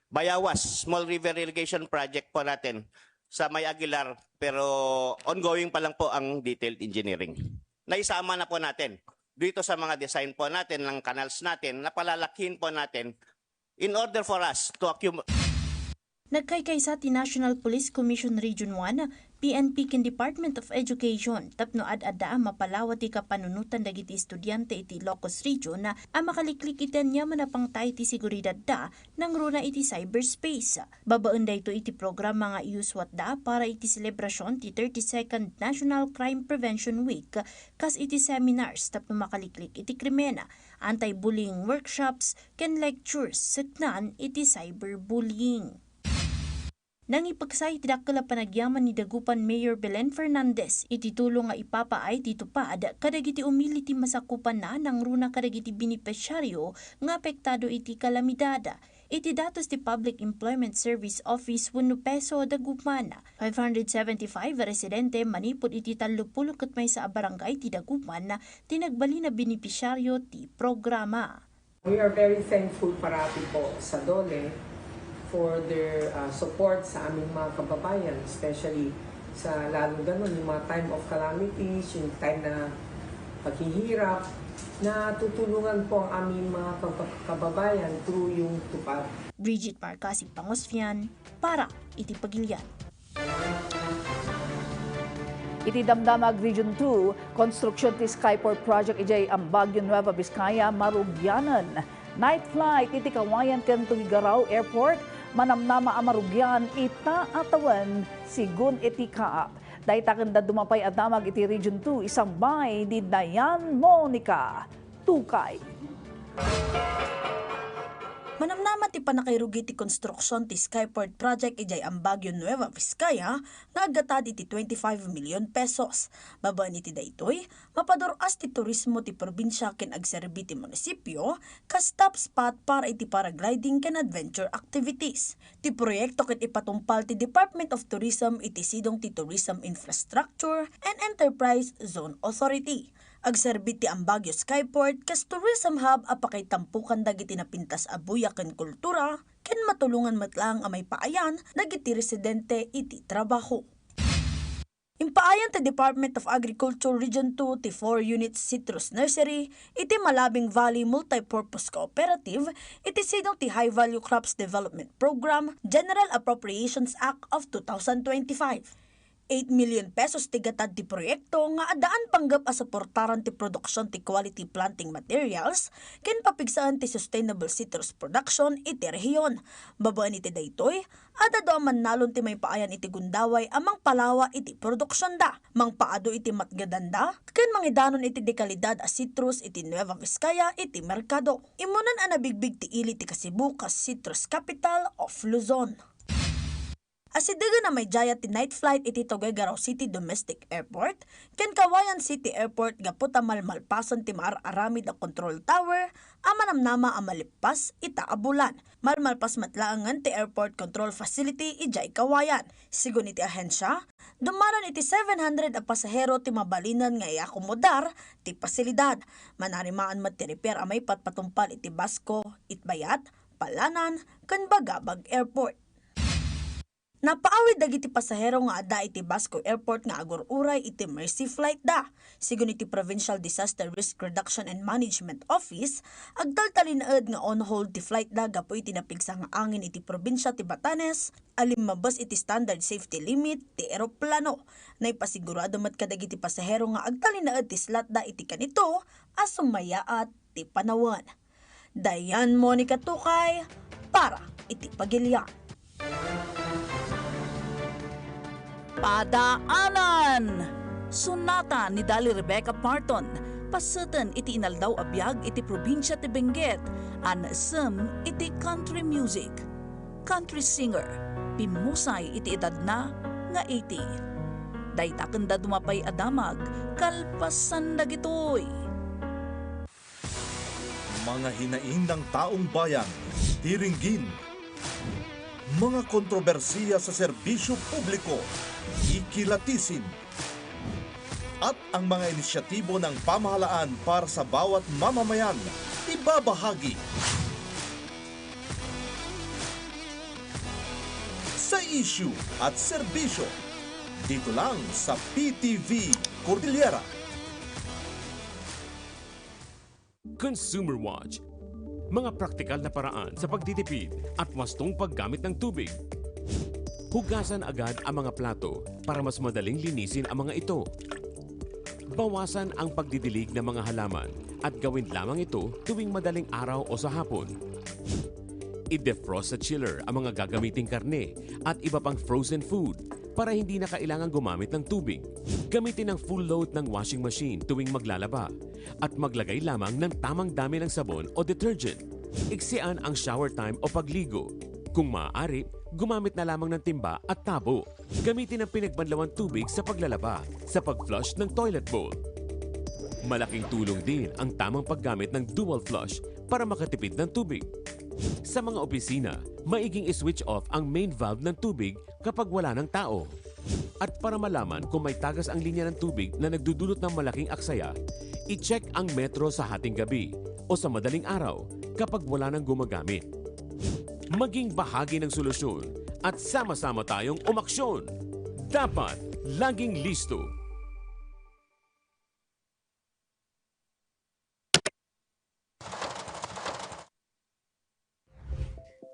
Bayawas Small River Irrigation Project po natin sa may Aguilar, pero ongoing pa lang po ang detailed engineering. Naisama na po natin dito sa mga design po natin ng canals natin, napalalakihin po natin in order for us to accumulate. Nagkaykaysa ti National Police Commission Region one, P N P ken Department of Education tapno ad-adda a mapalawa ti kapanunotan dagiti estudiante iti Ilocos Region a makaliklik iti aniaman a pangtay ti seguridadda nangruna iti cyberspace. Babaen daytoy iti programa nga iyuswatda para iti selebrasion ti thirty-second National Crime Prevention Week kas iti seminars tapno makaliklik iti krimen, anti-bullying workshops, ken lectures setnan iti cyberbullying. Nangipeksa iti dakkel a panagyaman ni Dagupan Mayor Belen Fernandez iti tulong nga ipapaay ti tupad kadagiti umili ti masakupanna nangruna kadagiti benepisyaryo nga apektado iti kalamidad. Iti datos ti Public Employment Service Office wenno PESO Dagupan, five hundred seventy-five a residente manipud iti tallopulo ket maysa a barangay ti Dagupan ti nagbalin a benepisyaryo ti programa. We are very thankful parati po sa DOLE for their, ah, support sa aming mga kababayan, especially sa lalong ganun, yung mga time of calamities, yung time na paghihirap, natutulungan po ang aming mga kaba-, kababayan through yung tupad. Bridget Marcasi Pangosfian para iti Pagilian. Iti Damdamag Region two, konstruksyon ti Skyport Project idiay Baguio, Nueva Vizcaya, marugianen. Night flight iti Cauayan ken Tuguegarao Airport, manamnama a marugian ita a tawen, sigun iti kaap. Dayta ken dadduma pay a damag iti Region two, isangbay ni Dayan Monica Tukay. Manamnama ti pannakairugi ti konstruksion ti Skyport Project idiay Ambaggio, Nueva Vizcaya nga aggatad iti twenty-five million pesos. Babaen iti daytoy, mapadur-as ti turismo ti probinsia ken agserbi ti munisipio kas top spot para iti paragliding ken adventure activities. Ti proyekto ket ipatungpal ti Department of Tourism iti sidong ti Tourism Infrastructure and Enterprise Zone Authority. Agserbi ti Ambaggio Skyport kas tourism hub a pakaitampukan dagiti napintas a buya ken kultura, ken matulongan met laeng a maipaayan dagiti residente iti trabaho. Impaayan ti Department of Agriculture Region two ti four unit citrus nursery iti Malabing Valley Multipurpose Cooperative iti sidong ti High Value Crops Development Program, General Appropriations Act of two thousand twenty-five. Eight million pesos ti gatad ti proyekto nga addaan panggep a suportaran ti produksion ti quality planting materials ken papigsaen ti sustainable citrus production iti rehiyon. Babaen iti daytoy, adda dua a mannalon ti maipaayan iti gundaway a mangpalawa iti produksionda, mangpaadu iti matgedanda, ken mangidanon iti dekalidad a citrus iti Nueva Vizcaya iti merkado. Immunan a nabigbig ti ili ti Kasibu kas Citrus Capital of Luzon. Asidegen a maidayat ti night flight iti Tuguegarao City Domestic Airport ken Cauayan City Airport gapu ta malmalpasen ti maar-aramid a control tower a manamnama a malippas ita a bulan. Malmalpas met laengen ti airport control facility idiay Cauayan. Sigun iti ahensia, dumaron iti seven hundred a pasahero ti mabalinen nga iakomodar ti pasilidad. Manarimaan met ti repair a maipatpatungpal iti Basco, Itbayat, Palanan, ken Bagabag Airport. Napaawid dagiti pasahero nga adda iti Basco Airport nga agur-uray iti emergency flight da. Sigun iti Provincial Disaster Risk Reduction and Management Office, agtaltalinaed nga on hold ti flight da gapu iti napigsa nga angin iti probinsia ti Batanes a limmabes iti standard safety limit ti eroplano. Naipasigurado met kadagiti pasahero nga agtalinaed ti slot da iti kanito a sumayaat ti panawen. Dayan Monica Tukay para iti Pagilian. Padaanan! Sonata ni Dali Rebecca Parton, paseten iti inaldaw a biag iti probinsia ti Benguet, a naisem iti country music. Country singer, pimmusay iti edadna nga eighty. Dayta ken dadduma pay a damag kalpasan dagitoy. Mga hinaing ng taong bayan, tiringgin. Mga kontrobersiya sa serbisyo publiko, ikilatisin. At ang mga inisyatibo ng pamahalaan para sa bawat mamamayan, ibabahagi. Sa isyu at serbisyo, dito lang sa P T V Cordillera. Consumer Watch. Mga praktikal na paraan sa pagtitipid at wastong paggamit ng tubig. Hugasan agad ang mga plato para mas madaling linisin ang mga ito. Bawasan ang pagdidilig ng mga halaman at gawin lamang ito tuwing madaling araw o sa hapon. I-defrost sa chiller ang mga gagamiting karne at iba pang frozen food para hindi na kailangang gumamit ng tubig. Gamitin ang full load ng washing machine tuwing maglalaba at maglagay lamang ng tamang dami ng sabon o detergent. Iksian ang shower time o pagligo. Kung maaari, gumamit na lamang ng timba at tabo. Gamitin ang pinagbanlawang tubig sa paglalaba, sa pag-flush ng toilet bowl. Malaking tulong din ang tamang paggamit ng dual flush para makatipid ng tubig. Sa mga opisina, maiging i-switch off ang main valve ng tubig kapag wala ng tao. At para malaman kung may tagas ang linya ng tubig na nagdudulot ng malaking aksaya, i-check ang metro sa hating gabi o sa madaling araw kapag wala nang gumagamit. Maging bahagi ng solusyon at sama-sama tayong umaksyon. Dapat laging listo.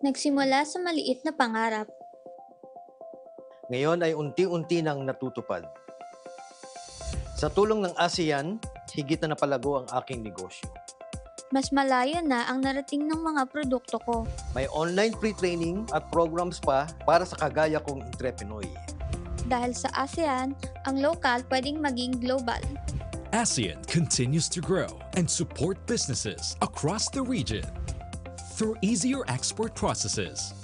Nagsimula sa maliit na pangarap. Ngayon ay unti-unti nang natutupad. Sa tulong ng ASEAN, higit na napalago ang aking negosyo. Mas malayo na ang narating ng mga produkto ko. May online free training at programs pa para sa kagaya kong entrepreneur. Dahil sa ASEAN, ang lokal pwedeng maging global. ASEAN continues to grow and support businesses across the region. through easier export processes,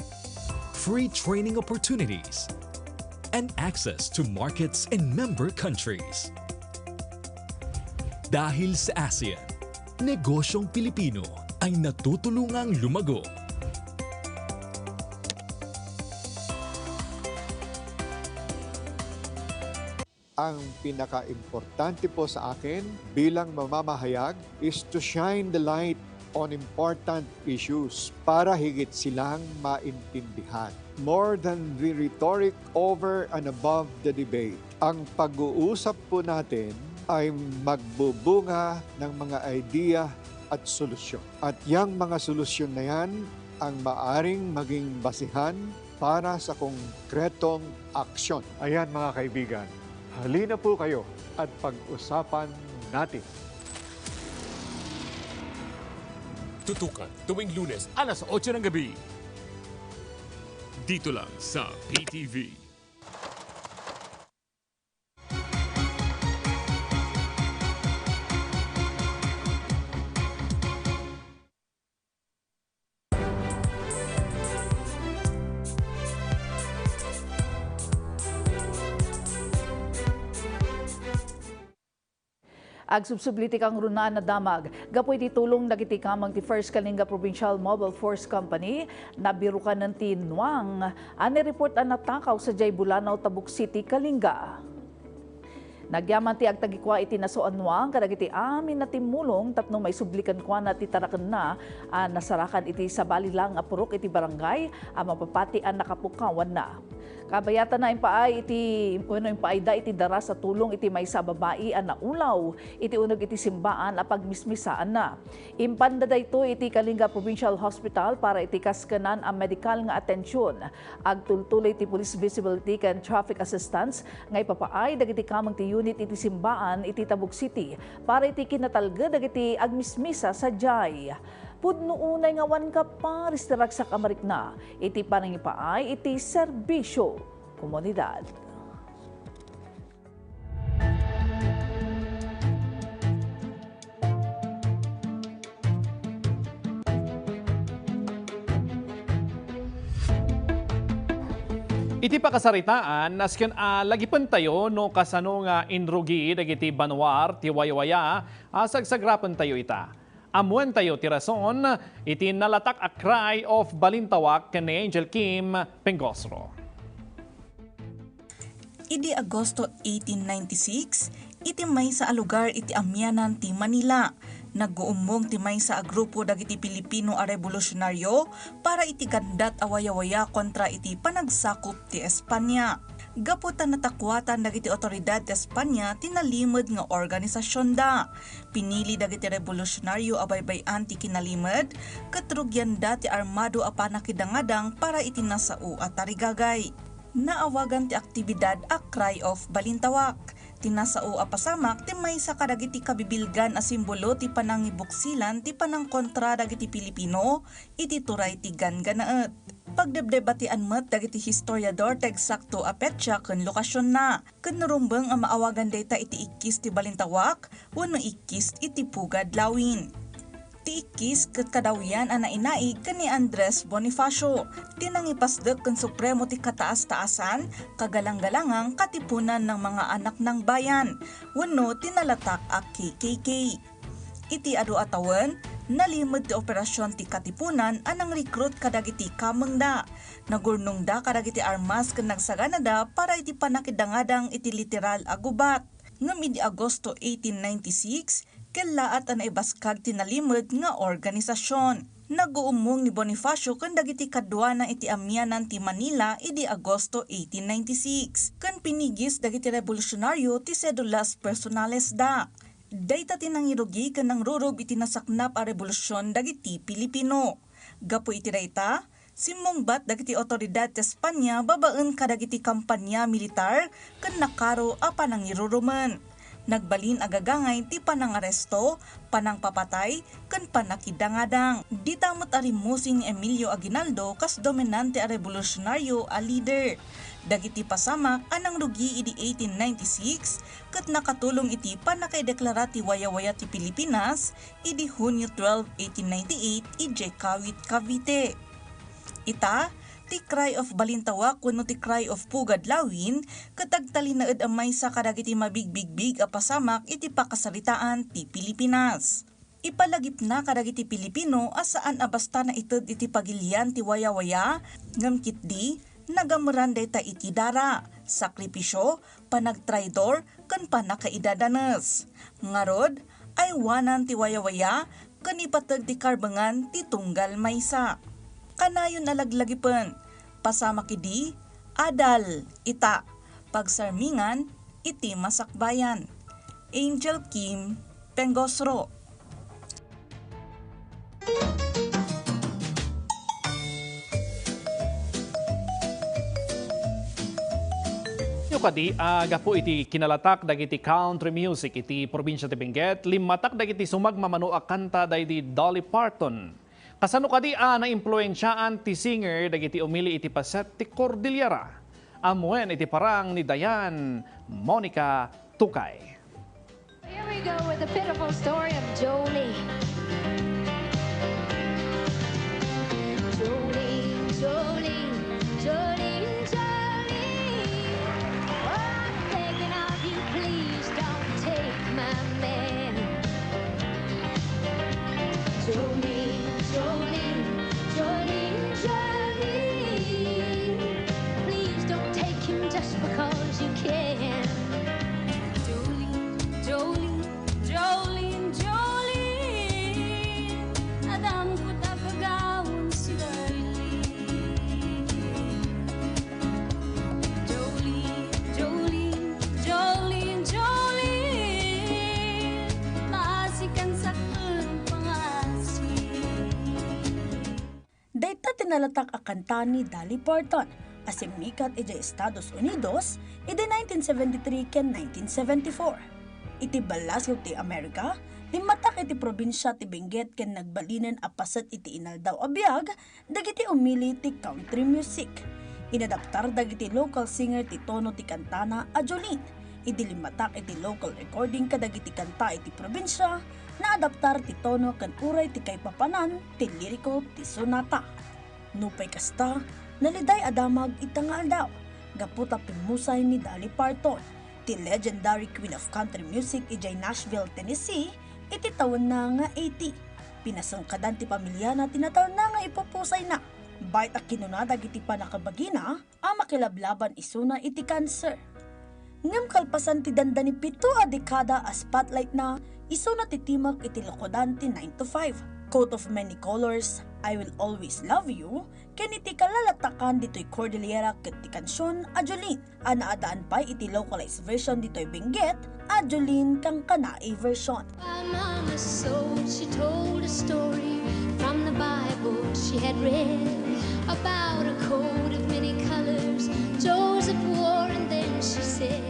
free training opportunities, and access to markets in member countries. Dahil sa ASEAN, negosyong Pilipino ay natutulungang lumago. Ang pinakaimportante po sa akin bilang mamamahayag is to shine the light on important issues para higit silang maintindihan. More than the rhetoric over and above the debate, ang pag-uusap po natin ay magbubunga ng mga idea at solusyon. At yang mga solusyon na yan ang maaring maging basihan para sa konkretong aksyon. Ayan, mga kaibigan, halina po kayo at pag-usapan natin. Tutukan tuwing Lunes alas otso ng gabi. Dito lang sa P T V. Agsubsubli ti kangrunaan a damag gapu iti tulong dagiti kameng ti First Kalinga Provincial Mobile Force Company, nabirukanen ti nuang a naireport a natakaw sadiay Bulanaw, Tabuk City, Kalinga. Nagyaman ti agtagikua iti naso a nuang kadagiti amin a timmulong tapno maisubli kenkuana ti tarakenna a nasarakan iti sabali la nga purok iti barangay a mapapati a nakapukawanna. Kabayatan a impaay iti, wenno impaayda iti daras a tulong iti maysa a babai a naulaw iti uneg iti simbaan a pagmismisaanna. Impanda daytoy iti Kalinga Provincial Hospital para iti kaskenan a medikal nga atensyon. Agtultuloy ti Police Visibility ken Traffic Assistance nga ipapaay dagiti kameng ti unit iti simbaan iti Tabuk City para iti kinatalged dagiti agmismisa sadiay. Pudno unay nga awan kaparis ti ragsak a marikna iti panangipaay iti serbisyo komunidad. Iti pakasaritaan, nasken a lagipentayo no kasano nga inrugi dagiti banua ti wayawaya a sagsagrapentayo ita. Ammoentayo ti rason iti nalatak a Cry of Balintawak ken ni Angel Kim Pengosro. Idi Agosto eighteen ninety-six, iti maysa a lugar iti amianan ti Manila, nagguummong ti maysa a grupo dagiti Pilipino a rebolusyonaryo para iti gandat a wayawaya kontra iti panagsakup ti Espanya. Gapu ta natakuatan dagiti awtoridad ti Espanya ti nalimed nga organisasionda, pinili dagiti rebolusyonaryo a baybay-an ti kinalimed ket rugianda ti armado a panakidangadang para iti nasao a tarigagay. Naawagan ti aktibidad a Cry of Balintawak. Ti nasao a pasamak ti maysa kadagiti kabibilgan a simbolo ti panangibuksilan ti panangkontra dagiti Pilipino iti turay ti ganggannaet. Pagdebdebatian met dagiti historiador ti eksakto a petsa ken lokasionna, ken narumbeng a maawagan dayta iti ikkis ti Balintawak wenno ikkis iti Pugad Lawin. Ti ikkis ket kadawyan a nainaig ken ni Andres Bonifacio, ti nangipasdek ken supremo ti kataas-taasan, kagalanggalangang katipunan ng mga anak ng bayan, wenno ti nalatak a K K K. Iti adu a tawen, nalimed ti operasyon ti Katipunan a nangrekrut kadagiti kamengda. Nagurnongda kadagiti armas ken nagsaganada para iti panakidangadang iti literal a gubat. Ngem idi Agosto eighteen ninety-six, kellaat a naibaskag ti nalimed nga organisasyon. Naguummong ni Bonifacio ken dagiti kaduana iti amianan ti Manila idi Agosto eighteen ninety-six, ken pinigis dagiti rebolusyonaryo ti sedulas personalesda. Dayta ti nangirugi ken nangrurub iti nasaknap a rebolusion dagiti Pilipino. Gapu iti dayta, simmungbat dagiti awtoridad ti Espanya babaen kadagiti kampanya militar ken nakaro a panangirurumen. Nagbalin a gagangay ti panangaresto, panangpapatay, ken panakidangadang. Dita met a rimmusi ni Emilio Aguinaldo kas dominante a rebolusyonaryo a lider. Dagiti pasamak a nangrugi idi eighteen ninety-six ket nakatulong iti pannakaideklara ti wayawaya ti Pilipinas idi Hunio twelve, eighteen ninety-eight, idiay Kawit, Cavite. Ita, ti Cry of Balintawak wenno ti Cry of Pugad Lawin ket agtalinaed a maysa kadagiti mabigbigbig a pasamak iti pakasaritaan ti Pilipinas. Ipalagipna kadagiti Pilipino a saan a basta naited iti pagilian ti wayawaya, ngem ketdi, nagameran dayta iti dara, sakripisio, panagtraidor, ken pannakaidadanes. Ngarud, aywanan ti wayawaya ken ipateg ti karbengan ti tunggal maysa. Kanayon a laglagipen, pasamak idi, adal, ita, pagsarmingan, iti masakbayan. Angel Kim Pengosro. Kadi a gapu iti kinalatak dagiti country music iti probinsia ti Benguet, limmatak dagiti sumagmamano a kanta daydi Dolly Parton. Kasano kadi a naimpluensiaan ti singer dagiti umili iti paset ti Cordillera? Ammuen iti parang ni Dayan Monica Tukay. Here we go with the pitiful story of Jolene. Jolene, Jolene, Jolene, Jolene. Oh, I'm begging of you, please don't take my man. Jolene, Jolene, Jolene, Jolene. Please don't take him just because you can. Jolene, Jolene, Jolene, Jolene. Adda amko ti agagaw, si Darlene. Jolene, Jolene, Jolene, Jolene, maasikan saken pangasi. Dayta ti nalatak a kanta ni Dolly Parton a simmikat idiay Estados Unidos idi nineteen seventy-three ken nineteen seventy-four. Iti ballasiw ti Amerika, limmatak iti probinsia ti Benguet ken nagbalinen a paset iti inaldaw a biag dagiti umili ti country music. Inadaptar dagiti local singer ti tono ti kantana a Jolene. Idi limmatak iti local recording kadagiti kanta iti probinsia, naadaptar ti tono ken uray ti kaipapanan ti liriko ti sonata. Nupay kasta, naliday a damag ita nga aldaw, gapu ta pimmusay ni Dolly Parton, ti legendary queen of country music idiay Nashville, Tennessee, iti tawenna nga eighty. Pinasengkadan ti pamiliana ti natalna nga ipupusayna. Bayat a kinuna dagiti pannakabagina a makilablaban isuna iti kanser. Ngem kalpasan ti dandani pito a dekada a spotlightna, isuna ti timek iti lukodan ti nine to five. Coat of many colors, I Will Always Love You, ken iti kalalatakan ditoy Cordillera ket ti kansion a Jolene a naadaan pay iti localized version ditoy Benguet a Jolene Kangkanai version. While Mama sewed, she told a story from the Bible she had read about a coat of many colors Joseph wore, and then she said,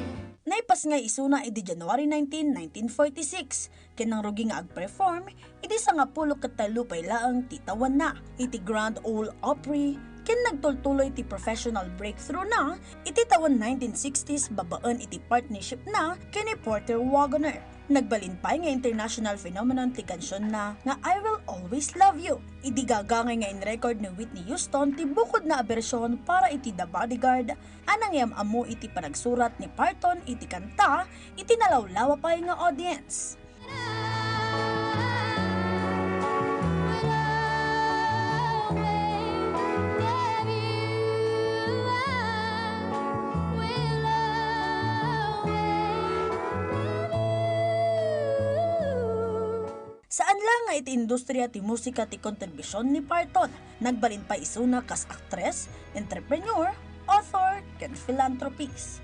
Naipasngay isuna idi January nineteen, nineteen forty-six, ken nangrugi nga agperform idi sangapulo ket tallo pay laeng ti tawenna iti Grand Ole Opry, ken nagtultuloy ti professional breakthrough-na iti tawen nineteen sixties babaen iti partnership-na ken ni Porter Wagoner. Nagbalin pay nga international phenomenon ti kansionna nga I Will Always Love You. Idi gagangay nga in-record ni Whitney Houston ti bukodna a bersyon para iti The Bodyguard, a nangyam-ammo iti panagsurat ni Parton iti kanta iti nalawlawa pay nga audience. Saan la nga iti industria ti musika ti kontribusion ni Parton, nagbalin pay isuna kas aktres, entrepreneur, author, ken philanthropist.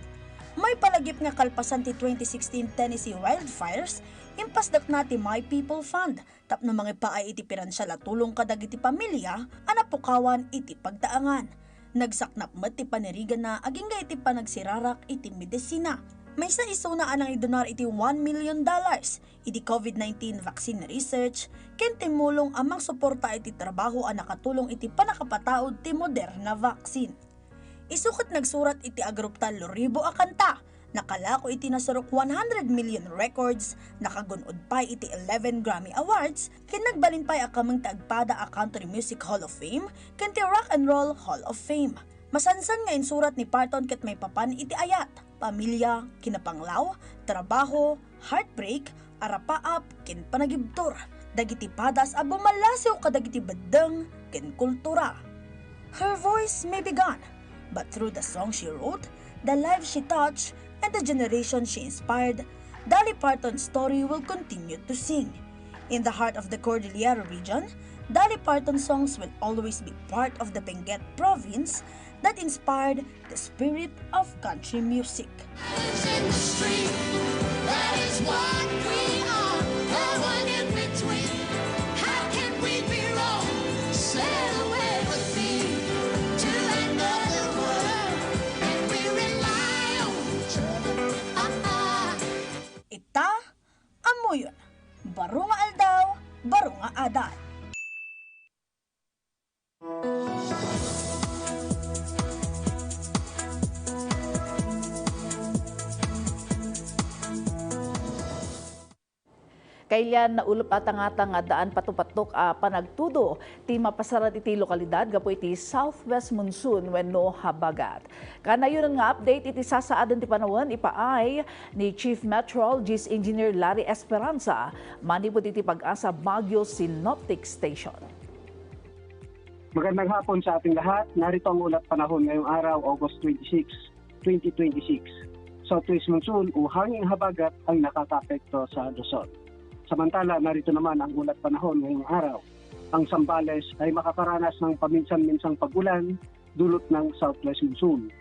Maipalagip nga kalpasan ti twenty sixteen Tennessee wildfires, impasdakna ti My People Fund tapno mangipaay iti pinansial a tulong kadagiti pamilia a napukawan iti pagtaengan. Nagsaknap met ti paniriganna agingga iti panagsirarak iti medisina. Maysa isuna a nangidunar iti one million dollars iti COVID nineteen vaccine research ken timmulong a mangsuporta iti trabaho a nakatulong iti pannakapataud ti Moderna vaccine. Isu ket nagsurat iti agrupta luribo a kanta, nakalako iti nasurok one hundred million records, nakagun-od pay iti eleven Grammy Awards, ken nagbalin pay a kameng ti agpada a Country Music Hall of Fame ken ti Rock and Roll Hall of Fame. Masansan nga insurat ni Parton ket maipapan iti ayat, pamilya, kinapanglaw, trabaho, heartbreak, arapaap, ken panagibtur, dagiti padas a bumallasiw kadagiti beddeng ken kultura. Her voice may be gone, but through the song she wrote, the lives she touched, and the generation she inspired, Dolly Parton's story will continue to sing. In the heart of the Cordillera region, Dolly Parton songs will always be part of the Benguet province that inspired the spirit of country music. It's in the street. That is what we are. No one in between. How can we be wrong? Sail away with me to another world. And we rely on each other. Ah, ah. Ita, ammoyon. Baro nga aldaw, baro nga adal. Kailian, naulup a tangtang nga addaan patupattok a panagtudo ti mapasaran iti lokalidad gapu iti southwest monsoon wenno habagat. Kanayon nga update iti sasaaden ti panawen ipaay ni Chief Meteorologist Engineer Larry Esperanza manipud iti PAGASA Baguio Synoptic Station. Magandang hapon sa ating lahat. Narito ang ulat panahon ngayong araw, August twenty-six, twenty twenty-six. Southwest monsoon o hanging habagat ang nakakaapekto sa Luzon. Samantala, narito naman ang ulat panahon ngayong araw. Ang Zambales ay makakaranas ng paminsan-minsang pagulan dulot ng southwest monsoon.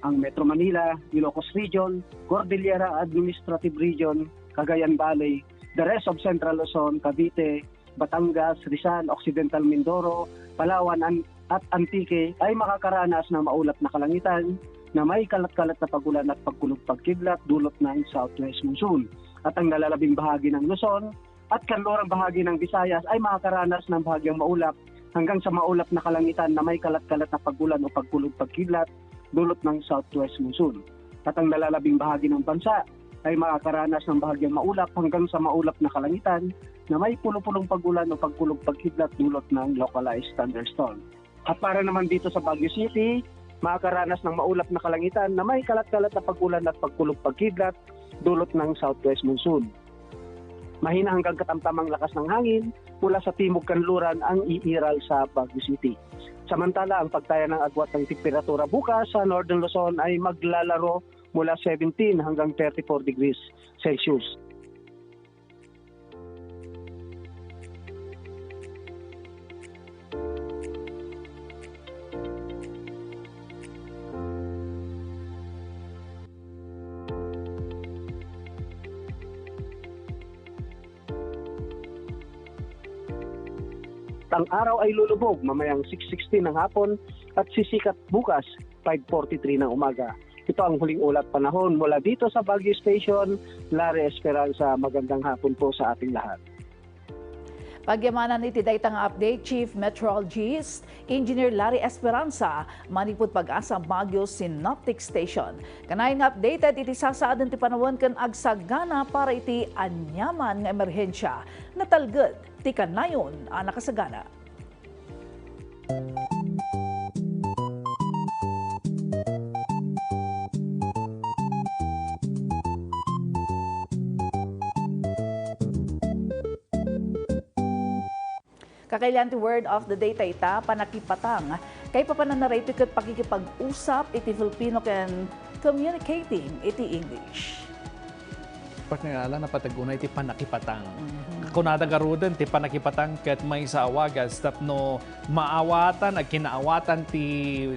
Ang Metro Manila, Ilocos Region, Cordillera Administrative Region, Cagayan Valley, the rest of Central Luzon, Cavite, Batangas, Rizal, Occidental Mindoro, Palawan an-, at Antique ay makakaranas ng maulap na kalangitan na may kalat-kalat na pagulan at pagkulog-pagkidlat dulot ng southwest monsoon. At ang nalalabing bahagi ng Luzon at kanlurang bahagi ng Visayas ay makakaranas ng bahagyang maulap hanggang sa maulap na kalangitan na may kalat-kalat na pagulan o pagkulog-pagkidlat dulot ng southwest monsoon. At ang nalalabing bahagi ng bansa ay makakaranas ng bahagyang maulap hanggang sa maulap na kalangitan na may pulo-pulong pagulan o pagkulog-pagkidlat dulot ng localized thunderstorm. At para naman dito sa Baguio City, makakaranas ng maulap na kalangitan na may kalat-kalat na pagulan at pagkulog-pagkidlat dulot ng southwest monsoon. Mahina hanggang katamtamang lakas ng hangin mula sa timog kanluran ang iiral sa Baguio City. Samantala, ang pagtaya ng agwat ng temperatura bukas sa Northern Luzon ay maglalaro mula seventeen hanggang thirty-four degrees Celsius. Ang araw ay lulubog mamayang six sixteen ng hapon at sisikat bukas five forty-three ng umaga. Ito ang huling ulat panahon mula dito sa Baguio Station. Larry Esperanza, magandang hapon po sa ating lahat. Pagyamanan iti dayta nga update, Chief Meteorologist Engineer Larry Esperanza, manipud PAGASA Baguio Synoptic Station. Kanayon nga updated iti sasaaden ti panawen ken agsagana para iti aniaman nga emerhensia. Natalged ti kanayon a nakasagana. Kakailian ti word of the day ta ita, panakipatang. Kaipapananna daytoy ket pakikipag-usap iti Filipino ken communicating iti English. Partner Alan, napatag unay ti panakipatang. Mhm. Kunada garuden ti panakipatang ket maysa a wagas tapno maawatan, agkinaawatan ti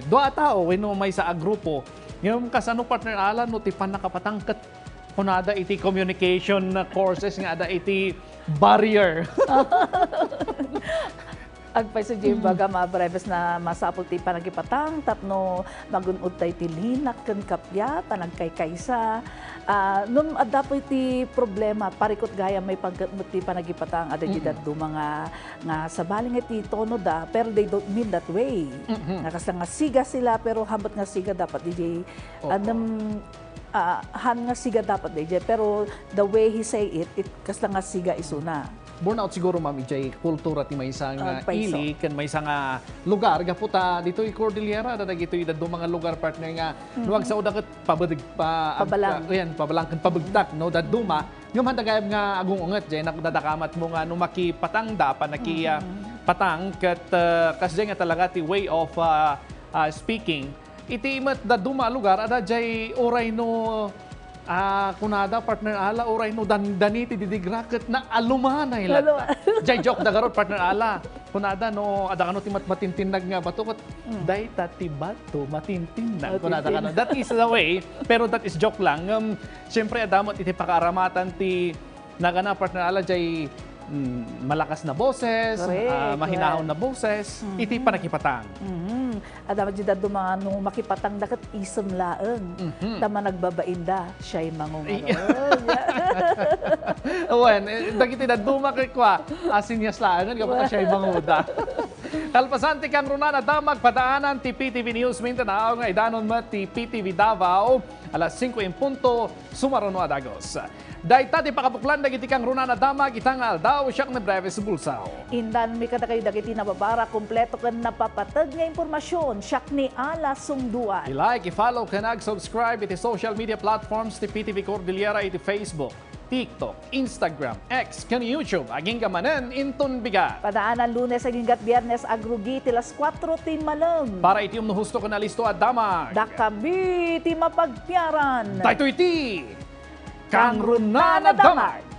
dua a tao wenno maysa a grupo. Ngem kasano, partner Alan, no ti panakapatang ket kunada iti communication courses nga adda iti barrier? Agpayso diay imbagam a Breves, na masapul ti panagipatang tapno magun-od tayo ti linak ken kappia, panagkaykaysa. Ah, no adda pay ti problema, parikut gayam maipanggep met ti panagipatang. Adda diay dadduma nga, nga sabali nga ti tono da, pero they don't mean that way. Nga kasla nga siga sila, pero haanbet nga siga dapat diay, anem, ah, haan nga siga dapat diay, pero the way he say it, it kasla nga siga isuna. Burnout siguro, ma'am, idiay kultura ti maysa nga ili ken maysa nga lugar. Gapu ta ditoy Cordillera, adda dagitoy dadduma nga lugar, partner, nga no agsaoda ket pabedeg pa, pabalang. Ayan, pabalang ken pabegtak, no, dadduma. Ngem haanda gayam nga agung-unget, diay nadakamatmo nga no makipatangda, panaki-, ah, patang, ket, ah, kasdiay nga talaga ti way of, ah, ah, speaking. Iti met dadduma a lugar, adda diay uray no, ah, kunada, partner Ala, uray no dandani ti didigra ket naalumanay latta. Diay joke da garud, partner Ala. Kunada no, adda kano ti mat-, matintinnag nga bato ket dayta ti bato matintinnag. Kunada kano. That is the way, pero that is joke lang. Um, siyempre, adda met iti pakaaramatan ti nagana, partner Ala, diay, mm, malakas na boses, ah, mahinahon na boses, iti panakipatang. Adda met diay dadduma nga no makipatangda ket isem laeng. Ta managbabainda, siay mangungarud. Wen, eh, dagiti dadduma ket kua, a senyas laengen gapu ta siay manguda. Kalpasan ti Kangrunan a Damag, padaanan ti P T V News Mindanao nga idanon met ti P T V Davao, alas singko en punto, sumaruno a dagus. Dayta ti pakabuklan dagiti Kangrunan a Damag ita nga aldaw. Siak ni Breves Bulsao. Indanmi kadakayo dagiti nababara, kompleto ken napapateg nga impormasion. Siak ni Ala Sungduan. I-like, i-follow ken ag-subscribe iti social media platforms ti P T V Cordillera iti Facebook, TikTok, Instagram, X, ken YouTube. Agingga manen inton bigat. Padaanan Lunes agingga Biernes, agrugi ti las kuatro ti malem. Para iti umno husto ken alisto a damag, dakami ti mapagpiaran. Daytoy ti Kangrunan a Damag.